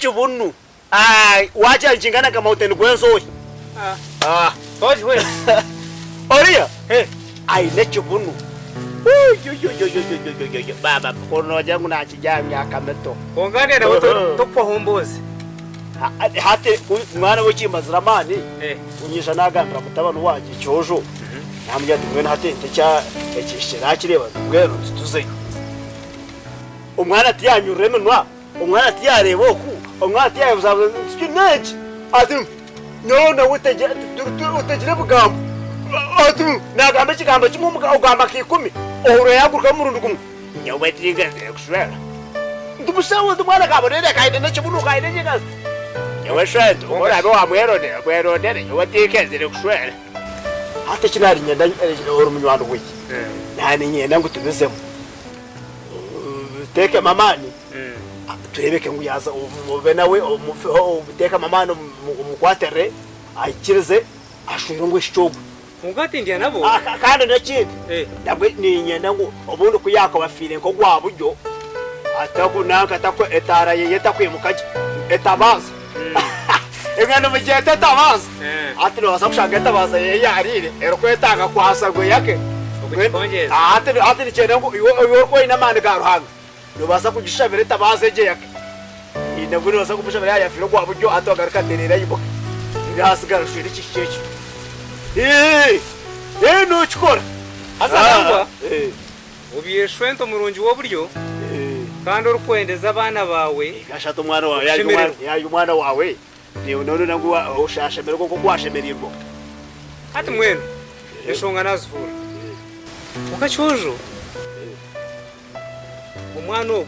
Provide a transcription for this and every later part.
ekibunu. Aah wagira nikingana nka mountain Rwenzori. Ah. Oriya aine ekibunu. Oyoyoyoyoyoyoyo baaba kuri nogira ngu nakirya aha myaka mito. Kwonka ndeeba tokuhwaho mboozi. Hati mwana we kimbazire amaani, nyija nagambira mutabani wangye Kyojo, namugira nti mbwenu hati ente ekihikire nakireeba mbwenu tuzeyo. Omwana tiyanyurura eminwa. Omwana tiyareeba oku, omwana tiyayebuzabuza nti kinu n'enki? Ati nyowe nawe otegire ebigambo. Ati nagamba ekigambo kimwe ogamba nka ikumi, ohurira yagurukamu omurundi gumwe. Nyowe tingenzire kushwera. Ndi mushaho ndi omwana kaboneire kaine n'ekibunu kaine enyinazi. Nyowe shwente obu oraabe wamwerondera mwerondere nyowe tinkenzire kushwera. Hati eki naarinyenda ori munywani waitu, naaniinyenda ngu tubizemu. Oteekemu amaani tureebeke ngu yaaza obe nawe omuteekemu amaani omukwatirire aikirize ashwere omwishiki ogwo. Kwonka hati ndya nabo. Kandi n'ekindi nabwe niinyenda ngu obundi ku yaakuba afiire nk'ogwa buryo nanka etaara ye etakwimuka gye etabaaza engano mugyete etabaaza hati noobaasa kushanga etabaaza ye yaariire erikwetaaga kwasa ngu eyake. Hati nikyenda ngu iwe orikuba oine amaani ga Ruhanga noobaasa kugishabira etabaaza egyo eyake. Nabwo noobaasa kumushabira yaaba yaafiire ogwa buryo hati agaruke atereere aimuke reero hasigare oshwere ekihikyo ekyo. Ee nookikora. Haza nangwa obyeshwente omurungi w'oburyo kandi orikwendeza abaana baawe Kashatu omwana waawe yaarya omwana waawe. Naiwe noona ngu oshemererwe nk'oku washemereirwe. Hati mbwenu enshonga nazihuurira. Kwonka Kyojo, omwana ogwo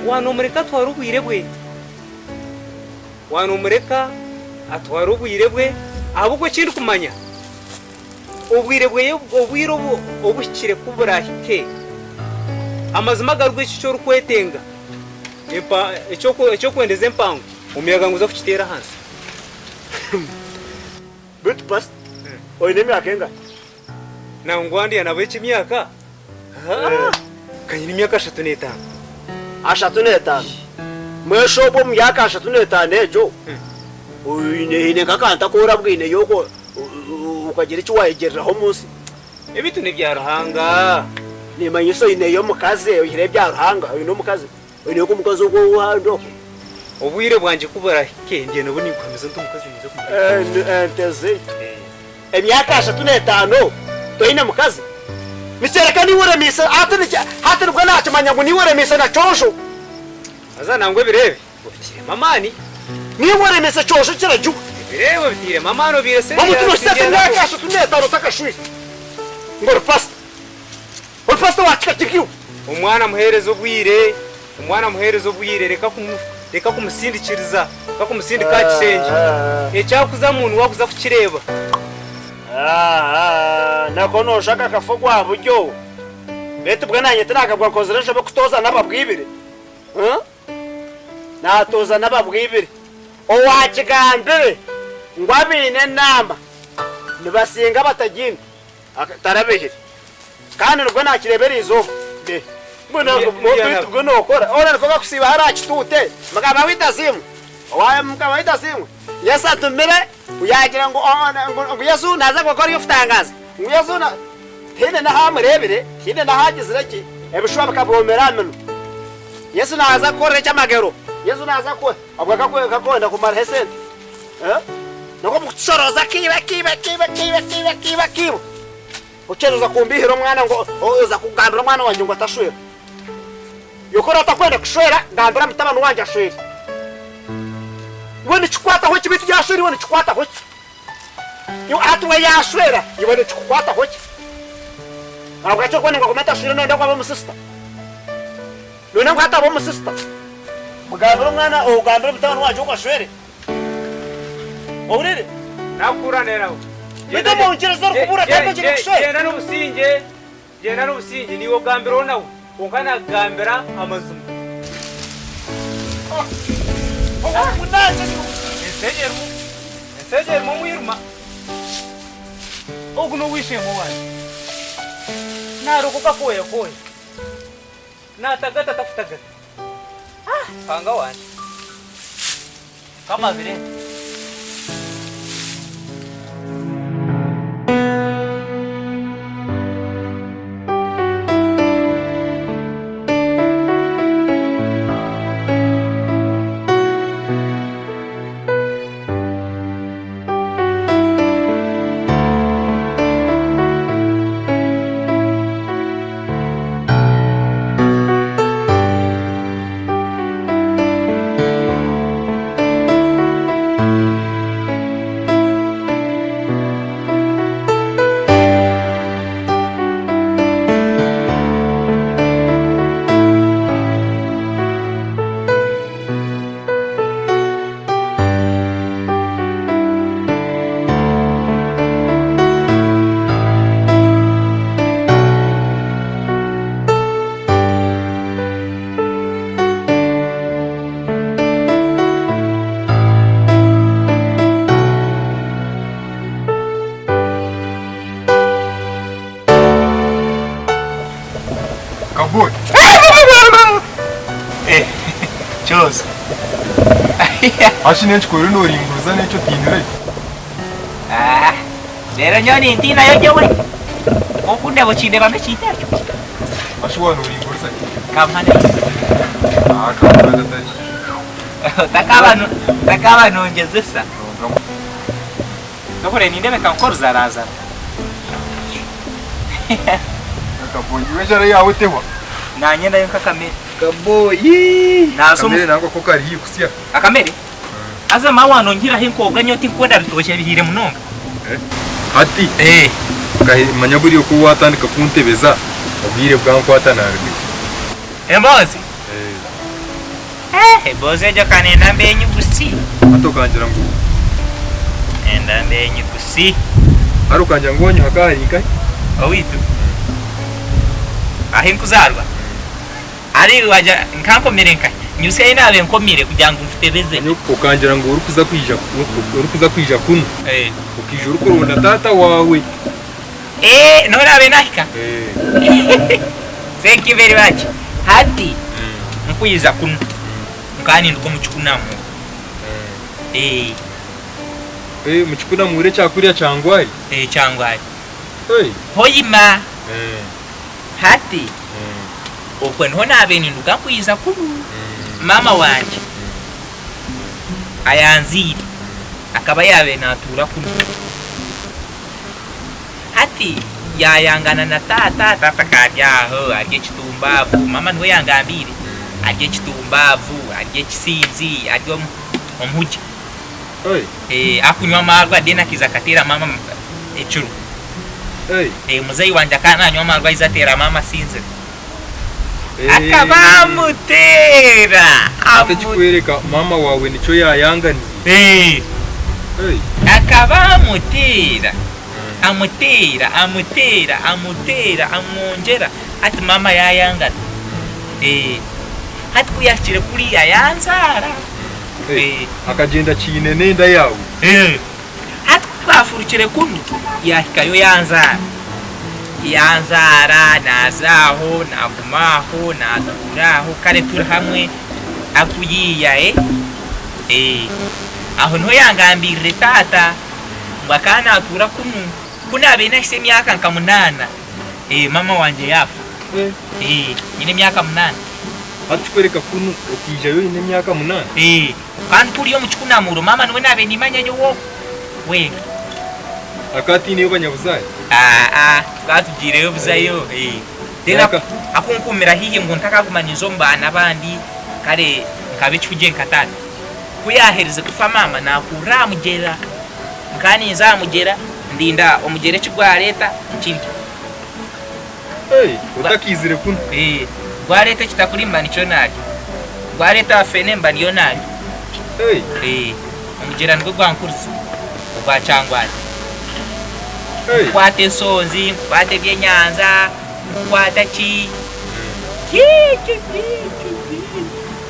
wanomureka atware obwire bwe, wanomureka atware obwire bwe ahabw'okuba eki ndikumanya obwire bwe obwire obuhikire ku burahike, amazima agaruga eki eki orikwetenga. Eky'okwendeza empango, omuyaga niguza kukiteera ahansi. Beitu pastor, oine emyaka engahi? Nangwa ndi nabo eki emyaka? Ka nyine emyaka 35. 35? Mbwenu shi obwo omu myaka 35 egyo, oine haine nk'akantu aku orabwineyo okagira eki wayegyereraho omu nsi? Ebintu n'ebya Ruhanga. Nimanyisa oineyo omukazi oihireho ebya Ruhanga oine omukazi? Oineyo nk'omukazi ogwo ow'ahandi okwo? Obwire bwangye ku burahike ndye nabwo ninkuhamiza nti omukazi ninza kumureeta. Ente zaitu. Emyaka 35 toine mukazi? Nikyoreka niiwe oremiise hati hati nibwo naakimanya ngu niiwe oremiise na Kyojo. Haza nangwa ebiro ebi obiteiremu amaani. Niiwe oremesa ekyojo kiragiwe. Ebiro ebi obiteiremu amaani obaire serious Omuntu nohitsya emyaka 35 otakashwire ngu ori pastor. Ori pastor wa kika ki iwe? Omwana muheereze obwire, omwana muheereze obwire reka reka kumusindikiriza, reka kumusindika aha kishengye. Eki arikuzamu niwe arikuza kukireeba. Nako noshusha nk'akafa ogwa buryo. Beitu bwe nanye tinakabwa nkozire enshobe kutoza n'ababwibire. Naatooza n'ababwibire. Owaakigambire ngu abaine enaama nibasinga abatagiine, tarabihire. Kandi nibwo naakireeba eri izooba. Beitu bwo nookora. Hoona nikwo bakusiiba hare aha kituute. Mukama waitu asiimwe. Owaaye Mukama waitu asiimwe. Yesu atumire yaagira ngu ngu Yesu naaza kukora eby'okutangaaza. Ngu Yesu na. Tihaine n'ahu amureebire, tihaine n'ahu agizire ki, ebishuba bikabwomera aha minwa. Yesu naaza kukora ekyamagero. Yesu naaza kukora. Obwo akakwenda kumaraho esente. Nikwo kutushorooza akiiba, akiiba, akiiba, akiiba, akiiba, akiiba, akiiba. Okyeza oza kumbiihira omwana ngu oza kugambira omwana wangye ngu atashwera. Iwe ku oraabe otakwenda kushwera, gambira mutabani wangye ashwere. Iwe nikikwataho ki beitu yaashwera iwe nikikwataho ki? Iwe hati we yaashwera iwe nikikukwataho ki? Ahabwaki orikwenda ngu agume atashwire noyenda ngu abe omusisita? Noyenda ngu hati abe omusisita? Mugambire omwana ogambire mutabani wangye ogu ashwere. Ohurire? Nakuhurira neraho. Beitu omuhongyerezi orikubuurira takwegyire kushwera? Gyenda n'obusingye, gyenda n'obusingye. Niiwe ogambireho nawe, kwonka naakugambira amazima. Ensi egi erimu, ensi egi erimu omwirima. Ogu n'ow'eishe-emwe wangye. Naarokoka kooyakooya. Naatagata takutagata. Ruhanga wangye. Mukama abirebe. Kaboy. Chose. Ashi n'ekikora noringuruza n'ekyo otiinire. Ah, reero nyowe nintiinayo nyowe. Okundeeba okindeebamu ekintu ekyo. Ashi waaba noringuruza ki? Kampane. Ah, kampane atari. Otakaaba nongyezesa. Nongamu. Tokore nindebeka nk'oruzarazara. Kaboyi, iwe enjara yaawe tehwa. Nanye ndayo nk'akamere. Kaboyi. Naza omu- Kamere nangwa ko kari haihi kusya. Akamere? Haza maawe wanongyereho enkobwa nyowe tinkwenda bitookye bihiire munonga. Hati manya buriya oku waatandika kuntebeza obwire bwankwata naabimenya. Emboozi? Emboozi egyo ka nenda mbe enyigusi. Hati okangira ngu. Nenda mbe enyigusi. Hati okangira ngu owanyu hakaba hari nkahi? Owaitu? Ahi nkuzaarwa? Hari wagira nkankomire nkahi? Nyibutsya ahi naabe nkomire kugira ngu nkutebeze. Okangira ngu orikuza kwija orikuza kwija kunu okaija orikuronda taata waawe. Eeh niho naabe naahika? Thank you very much. Hati nkwija kunu nkaba ninduga omu kikunamuro. Eh omu kikunamuro ekya kuriya Kyangwari? Eh Kyangwari. Hoima. Hati okwe niho naabaire ninduga nkwija kunu. Maama wangye ayanzaire akaba yaabaire naatuura kunu. Hati yaayangana na taata, taata akaba ari aho ari ekitumbaavu, maama niwe yangambiire, ari ekitumbaavu, ari ekisinzi, ari omuhugi. Akunywa amaarwa then akaija akateera maama ekiro. Muzeeyi wangye akaba nanywa amaarwa aija ateera maama asinzire. Akaba amuteera. Hati ekikworeka maama waawe nikyo yaayanganiire. Akaba amuteera, amuteera, amuteera, amuteera, amwongyera hati maama yaayangana. Hati ku yaahikire kuriya yanzaara. Akagyenda akiine n'enda yaawe. Hati ku twafurukire kunu, yaahikayo yanzaara. Yanzaara, naaza aho, naaguma aho, naatuura aho, kare turi hamwe akuyiiya eh. Aho niho yangambiirire taata ngu akaba naatuura kunu. Ku naabaire nahitsya emyaka nka munaana, maama wangye yaafa. Nyine emyaka munaana. Hati kikworeka kunu okaijayo oine emyaka munaana? Kandi kuriya omu kikunamuro maama niwe naabaire nimanya nyowe ogwo wenka. Akaba ataineyo banyabuzaare? Aa, tukaba tugiireyo buzayo. Then akunkuumira haihi ngu ntakaguma ninza omu baana abandi, kare nkaba ekihugye nka taata. Ku yaaherize kufa maama naakurira aha mugyera. Nkaba ninza aha mugyera ndinda omugyera eki gwareeta nkirya. Otakaizire kunu? Gwareeta ekitakuri mba nikyo naarya. Gwareeta fene mba niyo naarya. Omugyera nigwo gwankuriza ogwa Kyangwari. Nkukwata ensonzi, nkukwata ebyenyanja, nkukwata ki.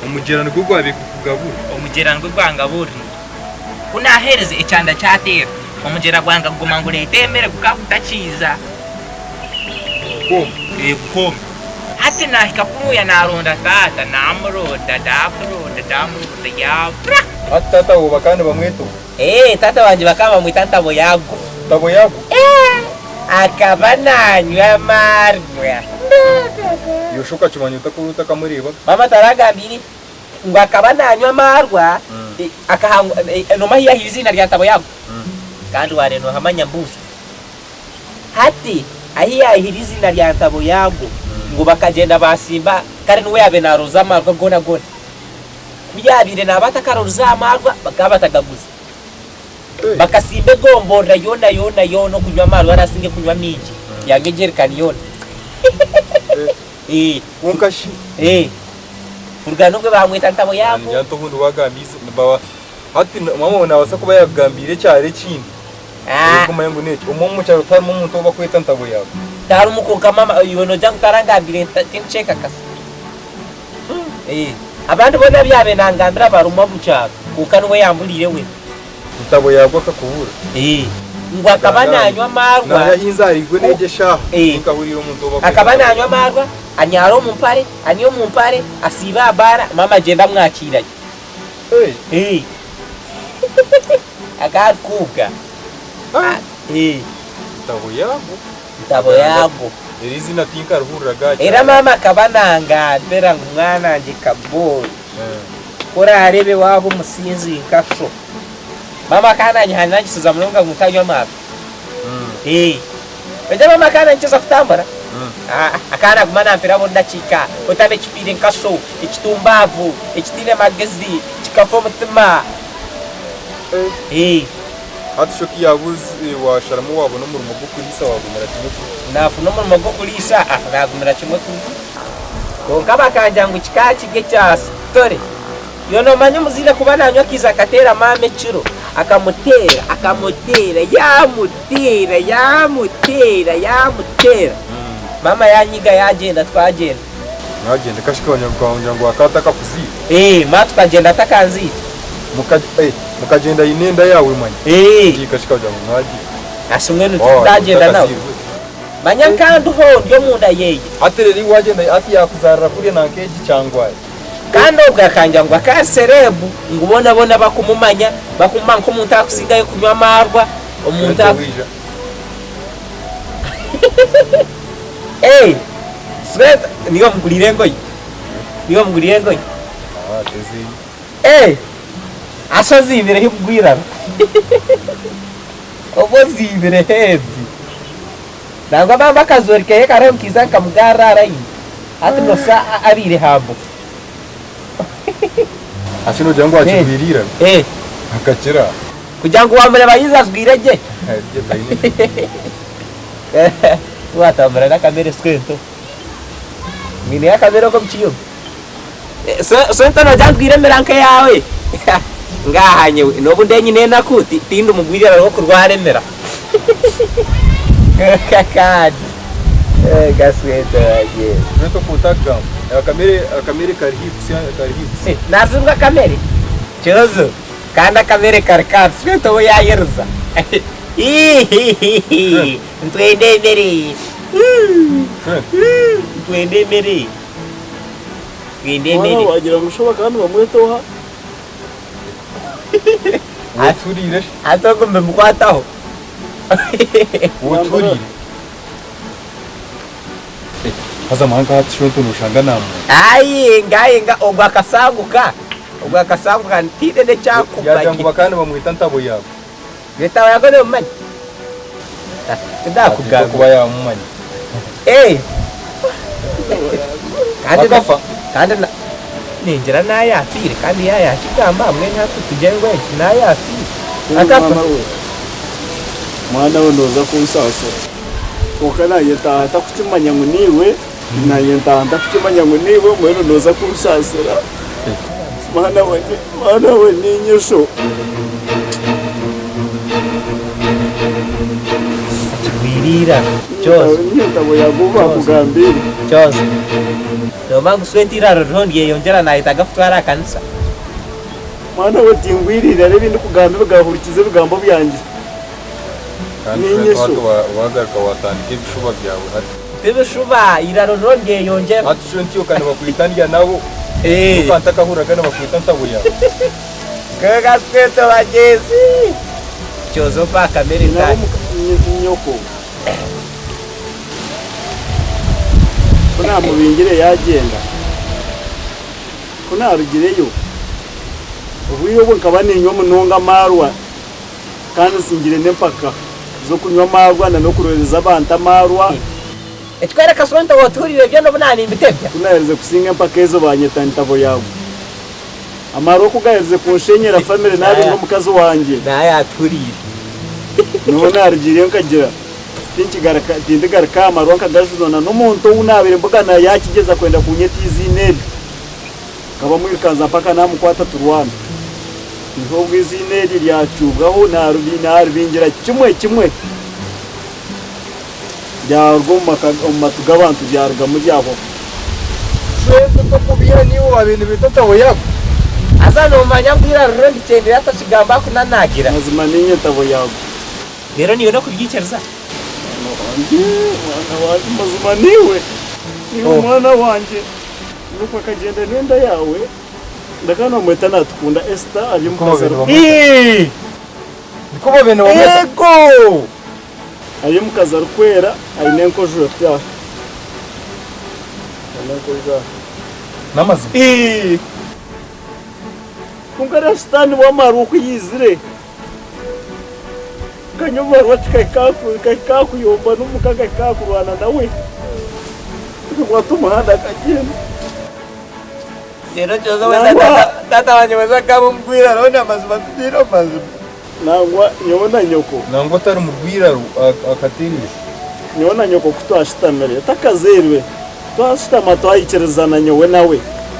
Omugyera nigwo gwabaire gukugabura? Omugyera nigwo gwangaburira. Ku naaherize ekyanda kyateera, omugyera gwanga kuguma ngureeta emere gukaba gutakiija. Gukooma? Ee gukooma. Hati naahika kunuuya naaronda taata, naamuronda, naamuronda. Hati taata waawe bakaba nibamweta oha? Ee, taata wangye bakaba bamweta Ntabo Yago. Ntabo Yago? Ee, akaba naanywa amaarwa. Iwe shi okakimanya ota ku otakamureebaga? Maama taragambiire ngu akaba naanywa amaarwa, akahangwa, noomanya ahu yaahaire eiziina rya Ntabo Yago? Kandi waareeba noohamanya mbuuza. Hati ahu yaahire eiziina rya Ntabo Yago, ngu bakagyenda baasimba, kare niwe yaabaire naaroza amaarwa goona goona. Ku yaabaire naaba atakarorize aha maarwa, bakaba batagaguza. Bakasimba egomborora yoona yoona yoona okunywa amaarwa araasinge kunywa maingi, yaanywa ejerikani yoona. Kwonka shi. Kuruga n'obwe baamweta Ntabo Yago. Ningira nti obundi waagamba eiziina, hati maama waawe naabaasa kuba yaakugambiire ekyaro ekindi. Orikumanya ngu n'eki, omwo omu kyaro tiharimu omuntu ou barikweta Ntabo Yago. Tiharimu kwonka maama iwe noogira ngu tarangambiire tindikyenkakasa. Abandi boona abu yaabaire nangambira barimu omu kyaro, kwonka niwe yamburiire we. Ntabo yaagwa akakubura. Ngu akaba naanywa amaarwa. Naanye ahi nzaariirwe n'egyo eshaaha, tinkahuriire omuntu ou barikweta Akaba Ntabo naanywa Yaagwa. amaarwa, anyaara omu mpare, anywa omu mpare, asiiba aha baara, maama agyenda amwakiira gye. Akaba arikuuga. Ntabo yaagwa. Ntabo yaagwo. Eri eiziina tinkarihuriraga aha Era kyaro. maama akaba nangambira ngu mwana wangye Kaboyi, ku oraareebe waaba omusinzi nka sho. Maama akaba naanyehanangisiza munonga ngu ntanywa amaarwa. Beitu maama akaba naanyikiza kutambura. Akaba naaguma nampera buri dakiika, otaba ekifiire nka sho, ekitumbaavu, ekitaine magezi, kikafa omutima. Hati shi ku yaabuurize waasharamu waabona omurimo gw'okuriisa waagumira kimwe kubi? Naafuna omurimo gw'okuriisa, naagumira kimwe kubi. Kwonka bakangira ngu kikaba kiri ekya sitore. Iwe noomanya omuzaire kuba naanywa akaija akateera maama ekiro, akamuteera, akamuteera, yaamuteera, yaamuteera, yaamuteera. Maama yaanyiga yaagyenda twagyenda. Mwagyenda kashika wangira ngu akaba atakakuziire? Ee, maama tukagyenda atakanziire. Mukagyenda aine enda yaawe manya? Ee. Kashika wagira ngu mwagiire. Asi mbwenu titutagyenda nawe. Manya nkandiho ndi omunda yeye. Hati reero iwe wagyenda hati yakuzaarira kuriya nanka egi kyangwari. Kandi obwo akangira ngu akaba ari serebu ngu boona boona bakumumanya, bakumumanya nk'omuntu arikusingayo kunywa amaarwa, omuntu Sente waija. Ee, Sweta, niiwe omuguriire engoye? Niiwe omuguriire engoye? Aa, tezeye. Ee, asha oziibireho ebigwiraro. Oba oziibireho ezi. Nangwa maama akazoori keye kariho nkaija nkamugarra aha layini. Hati noshusha abaire hambo. Hati nogira ngu akigwire iraro? Ee. Akakira. Kugira ngu wamureeba yaija ajwaire gye. Ari gye taine Tiwatambura n'akamere Swento. Mwineyo akamere oko omu kiyungu? Swento nogira ngu ndwire emira nk'eyaawe? Ngaaha nyowe n'obu ndiyo nyine enaku tindi mugwire iraro rw'okurwara emira. Kwonka kandi ga Swento wangye. Swento ku otakugamba akamere kari hips kari hips. Naazibwa akamere? Kirozo kandi akamere kari kabi Swento we yaayeriza. Nitwenda emere. Nitwenda emere. Twenda Mwana emere. wagira ngu sho bakaba nibamweta oha? Otuhuriire shi? Hati ogu mbimukwataho. Otuhuriire? Haza mwana nka hati shonto noshanga namumanya. Ayi nga ayi nga ogwo akasanguka. Ogwo akasanguka tihaine n'ekyakumanya. Yagira ngu bakaba nibamweta Ntabo yaawe. Ntabo yaawe nomumanya? Tindakugambira. Kuba yamumanya. Eh. Kandi Akafa? Kandi na ningira nayafiire kandi ya yakigamba mbwenu hati tugire ngu eki nayafiire. Akafa? Mwana we, mwana we nooza kunsaasira. Kwonka naanye ntaaha ntakukimanya ngu niiwe, naanye ntaaha ntakukimanya ngu niiwe, mbwenu nooza kunsaasira. Mwana we, mwana we niinye sho. Akigwire eiraro Coz. Niinye ntabo yaawe ou baakugambiire. Coz. Noomanya ngu swente eiraro ririho niryeyongyera naayetaaga kutwara aha kanisa. Mwana we tingwire eiraro ebi ndikugamba ebigahurikiza ebigambo byangye. Kandi Niinye swente sho. hati waagaruka waatandika ebishuba byawe hati. Tibishuba, eiraro ririho niryeyongyera. Hati swente iwe ka nibakwita ndya nabo. Eh. Nyowe ntakahuriraga nibakweta ntabo yaawe. Kwonka twete bagyenzi. Kyozo mpa akamere Nyina ntaahe. nyoko. Ku naamubingire yaagyenda, ku naarugireyo, obwire obwo nkaba niinywa munonga amaarwa kandi nsingire n'empaka z'okunywa amaarwa nan'okurooreza abantu amaarwa. Ekikwereka sho nti otuhurire byona obu naanimbitebya. Ku naaherize kusinga empaka ezo baanyeta ntabo yaago. Amaarwa ku gaaherize kunshenyera famire naabinga omukazi wangye. Nawe atuhuriire. Niho naarugiireyo nkagira tinkigaruka tindigaruka aha marwa nkagajunona n'omuntu ou naabaire mbugana yaakigyeza kwenda kunyeta eiziina eryo. Nkaba mwirukanza mpaka naamukwata turwana. Niho obwo eiziina eryo ryacuubwaho naaribingira kimwe kimwe ryaruga omu maka omu matu g'abantu ryarugamu ryahwaho. Twembi tokubiiha niiwe waabaire nibeeta ntabo yaago. Haza noomanya ngu eirariro ndikyendire atakigamba akunanaagira. Mazima niinye ntabo yaago. Reero naiwe n'okuryikiriza. Mwana wangye, mwana wangye, mazima niiwe, niiwe mwana wangye. Nyoko akagyenda n'enda yaawe. Ndakaba noomweta Natukunda Esther ari Niko omukazi babaire ari. nibamweta. Niko babaire nibamweta. Eego! Ari omukazi arikwera aine enkojo ati aha. Aine enkojo aha. N'amazima. Ii. Kwonka ariya sitaani w'amarwa oku yaizire kanywa amarwa kikahika aha kuyomba n'omuka akahika aha kurwana nawe akakwata omuhanda akagyenda. Reero kyoza weza tata tata wangye weza akaba omugwiraro hoona amazima tutaine omu mazima. Nangwa nyowe na nyoko. Nangwa otari mu rwiraro akateerire. Nyowe na nyoko ku twashutamire takazairwe, twashutama twaikirizana nyowe nawe,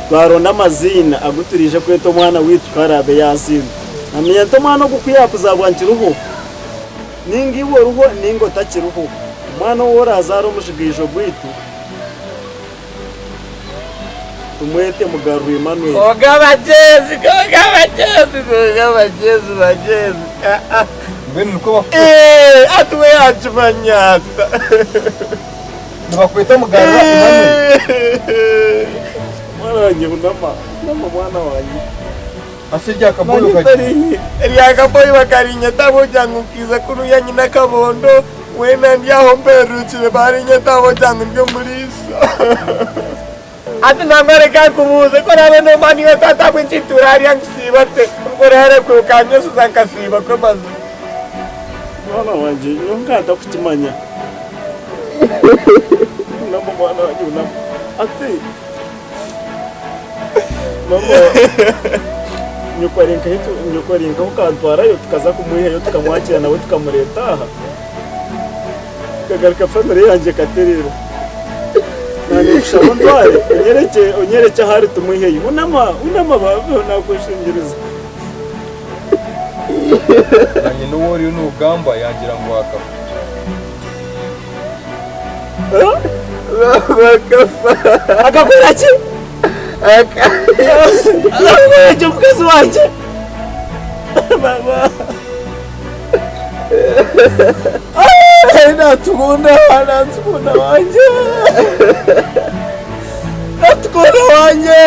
twaronda amaziina agu turaije kweta omwana waitu ku araabe yaazairwe. Namanya nti omwana ogu ku yaakuzaarwa nkiriho, nainga iwe oriho nainga otakiriho, omwana ou oraazaare omujigaijo gwaitu, Tumwete Mugarura Emmanuel. Konka bagyezi, konka bagyezi, konka bagyezi, bagyezi. Ah, ah. Mbwenu nikwo bakukweta. Eh, ati we yakimanya ata? Nibakweta Mugarura Emmanuel. Mwana wangye hunama, hunama mwana wangye. Ase erya kaboyi Manya okagi. ntari Erya kaboyi bakarinyeta ahabw'okugira ngu nkiiza kunuya nyine akabondo, weena ndi aho mpererukire barinyeta ahabw'okugira ngu ndi omuriisa. Hati nangwa reka nkubuuze, ku oraabe noomanya niiwe taata ahabw'enki ntuura hariya nkusiiba te? Obwo okanyesiza nkasiiba kwe mazima. Mwana wangye, nyowe nkaba ntakukimanya. Hunama mwana wangye hunama. Ati mama nyoko ari nkahi nyoko ari nkahi okantwarayo tukaza kumwihayo tukamwakira nawe tukamureeta aha. Nkagaruka famire yangye ekatereera. Naanye nkushaba ontware onyerekye onyerekye ahu ari tumwiheyo. Hunama hunama baaba nakweshengyereza. Naanye n'ou oriyo noogamba yangira ngu akafa. Bakafa. Akakora ki? Akakora ki omukazi wangye? Mama. Natukunda, natukunda wangye. Natukunda wangye.